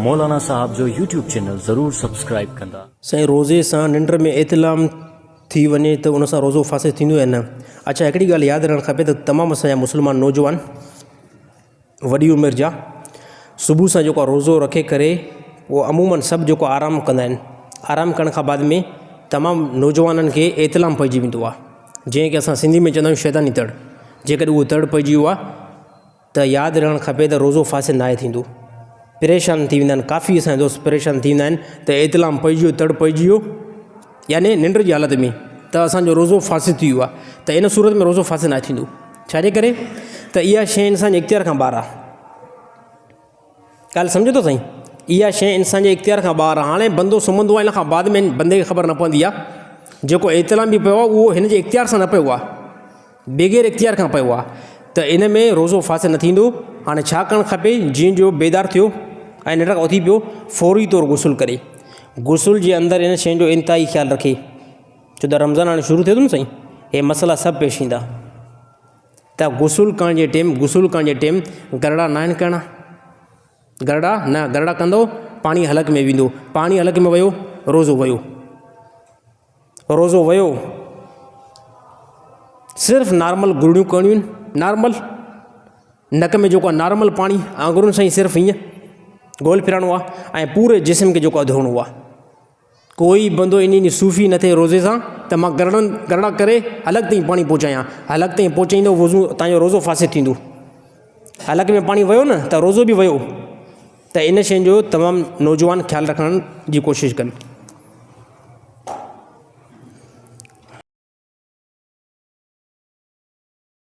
مولانا صاحب جو YouTube channel ضرور سبسڪرائيب ڪندا. سائين روزي سان ننڊ ۾ احتلام ٿي وڃي ته ان سان روزو فاسد ٿيندو يا نه؟ اڇا هڪڙي ڳالهه ياد رهڻ کپي ته تمام اسان جا مسلمان نوجوان وڏي عمر جا صبح سان جيڪو روزو رکي ڪري اهو عمومن سڀ جيڪو آرام ڪندا آهن آرام ڪرڻ کان بعد ۾ تمام نوجوانن کي احتلام پئجي ويندو آهي جنهن کي اسان سنڌي ۾ چوندا آهيون شيطاني تڙ جيڪڏهن اهو تڙ پئجي ويو آهي ته ياد رهڻ کپي ته روزو فاسد ناهي ٿيندو. پريشان ٿي ويندا آهن ڪافي اسان جا دوست پريشان ٿي ويندا آهن ته احتلام پئجي ويو تڙ پئجي ويو يعني ننڊ جي حالت ۾ ته اسانجو روزو فاسد ٿي ويو آهي ته ان صورت ۾ روزو فاسد ناهي ٿيندو ڇاجي ڪري ته اها شيء انسان جي اختيار کان ٻاهر آهي ڳالهه سمجهو ٿا سائين اها شيء انسان جي اختيار کان ٻاهر آهي هاڻي بندو سمهندو آهي ان کان بعد ۾ بندي کي خبر نه پوندي آهي جيڪو احتلام به پيو آهي اهو هن جي اختيار سان نه پيو آهي بغير اختيار کان پيو آ ته ان ۾ روزو فاسد نه ٿيندو. هاڻي ڇا ڪرڻ کپي جيئن جو بيدار ٿيو ۽ ننڊ کان اٿي پيو فوري طور غسل ڪري. غسل جي اندر ان شين جو انتهائي خيال رکي ڇو ته رمضان هاڻي شروع ٿئي ٿو نه سائين هي مسئلا سڀ پيش ايندا ته غسل ڪرڻ جي ٽيم غسل ڪرڻ جي ٽيم گرڙا ناهن ڪرڻا گرڙا نه گرڙا ڪندو پاڻي حلق ۾ ويندو پاڻي حلق ۾ ويو روزو ويو. روزو ويو صرف نارمل گرڙيون ڪرڻيون آهن نارمل نڪ ۾ جيڪو آهي نارمل پاڻي آڱرين سان ئي صرف ائين گول ڦيرائڻو آهي ۽ پوري جسم کي جيڪو آهي ڌوئڻو آهي ڪوئي بندو ان ڏينهن صوفي نه ٿئي روزي سان ته مان گرڙن گرڙا ڪري حلق تائين پاڻي پهچايان حلق تائين پهچائيندو وضو تانجو روزو فاسد ٿيندو حلق ۾ پاڻي ويو نه ته روزو به ويو ته ان شين جو تمام نوجوان خيال رکڻ جي ڪوشش ڪن.